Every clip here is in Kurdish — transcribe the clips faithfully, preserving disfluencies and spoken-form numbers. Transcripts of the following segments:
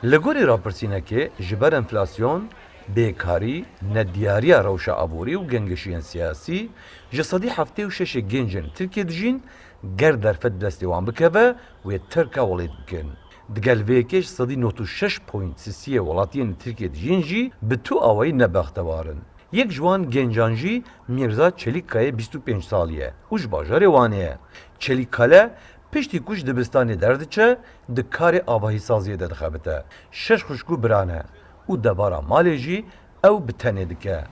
Li gorî rapirsînekê, ji ber enflasyon, bêkarî, nediyariya rewşa aborî û gengişiyên siyasî, ji sedî heftê û şeş ê gencên Tirkiyê dijîn ger derfet bi destê wan bikeve, wê terka welêt bikin. Digel vê yekê ji sedî nod û şeş point sisiyê welatiyên li Tirkiyê dijîn jî bi tu awayî nebextewar in. Yek ji wan gencan jî Mîrza Çelîkkayê bîst û pênc salî ye û ji bajarê Wanê ye. Çelîkkale piştî ku ji dibistanê derdiçe, di karê avahîsaziyê de dixebite. Şeş xwişk û bira ne û debara malê jî ew bi tenê dike.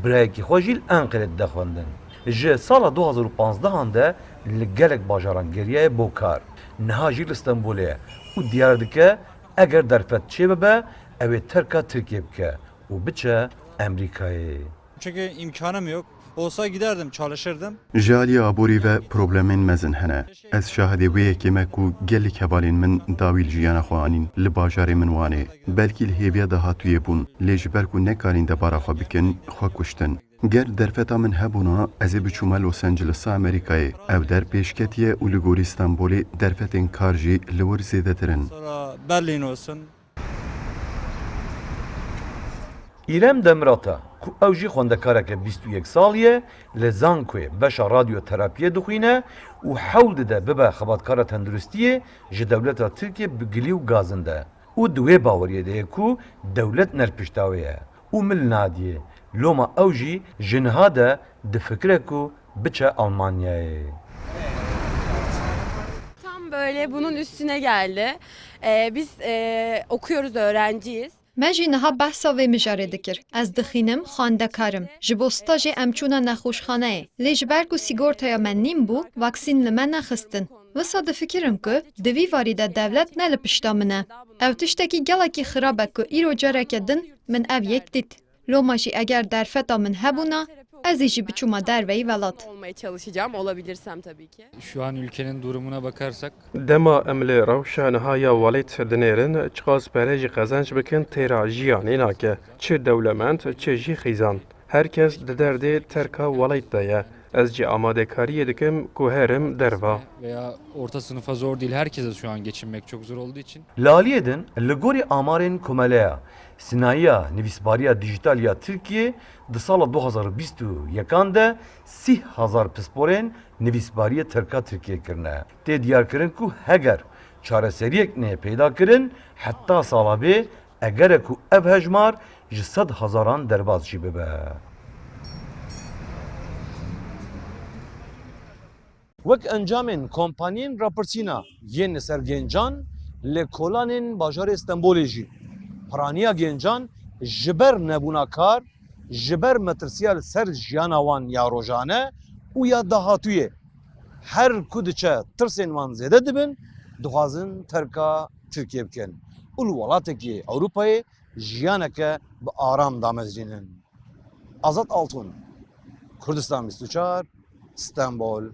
Birayekî xwe jî li Enqerê dide xwendin. Ji sala du hazar û panzdehan de li gelek bajaran geriyaye bo kar. Niha jî li Stenbolê ye û diyar dike, eger derfet çêbibe, ew ê terka Tirkiyê bike û biçe Amerîkayê. Çünkü imkanım yok. Olsa giderdim, çalışırdım. Ji aliyê aborî ve problemên mezin hene. Ez şahidê wê yekê me ku gelek hevalên min dawî li jiyana xwe anîn li bajarê min Wanê. Belkî li hêviya dahatûyê bûn, lê ji ber ku nekarîn debara xwe bikin, xwe kuştin. Ger derfeta min hebûna, ez ê biçûme Los Angelesa Amerîkayê. Ev der pêşketî ye û li gorî Stenbolê derfetên kar jî li wir zêdetir in. Sonra Berlin olsun. Îrem Demirata, ku ew jî xwendekareke bîst û yek salî ye, li Zankoyê beşa radyoterapiyê dixwîne û hewl dide bibe xebatkara tenduristiyê ji dewleta Tirkiyê bi gilî û gazin de û di wê baweriyê de ye ku dewlet ne li pişta wê ye û mil nadiyê. Loma ew jî ji niha de difikire ku biçe Almanyayê. Tam böyle bunun üstüne geldi. Ee, biz, e, okuyoruz, öğrenciyiz. Me jî niha behsa vê mijarê dikir. Ez dixînim, xwendekar im. Ji bo stajê em çûne nexweşxaneyê. Lê ji ber ku sîgortaya me nîm bû, vaksîn li me nexistin. Wisa difikirim ku di vî warî de dewlet ne li pişta min e. Ew tiştekî gelekî xirab e ku îro careke din min ev yek dît. Loma jî eger derfeta min hebûna, ez ê jî biçûma derveyî welat. Olmaya çalışacağım, olabilirsem tabii ki. Şu an ülkenin durumuna bakarsak. Dema em li rewşa niha ya welêt dinêrin, çiqas pere jî qezenc bikin têra jiyanê nake. Çi dewlemend, çi jî xîzan. Her kes di derdê terka welêt de ye. Ez jî amadekariyê dikim ku herim derva. Veya orta sınıfa zor değil, herkese şu an geçinmek çok zor olduğu için. Li aliyê din, li gorî amarên Komeleya Sinayiya Nivîsbariya Dîjîtal ya Tirkiyê, di sala du hazar û bîst û yekan de sî hezar pisporên nivîsbariyê terka Tirkiyê kirine. Tê diyarkirin ku heger çareseriyek neyê peyda kirin, heta sala bê, egere ku ev hejmar ji sed hezaran derbas jî bibe. Wek encamên kompaniyên rapirsîna yên li ser gencan li kolanên bajarê Stenbolê jî, piraniya gencan ji ber nebûna kar, ji ber metirsiya li ser jiyana wan ya rojane û ya dahatûyê, her ku diçe tirsên wan zêde dibin, dixwazin terka Tirkiyê bikin û li welatekî Ewropayê jiyaneke bi aram damezrînin. Azad Altun, Kurdistan bîst û çar, Stenbol.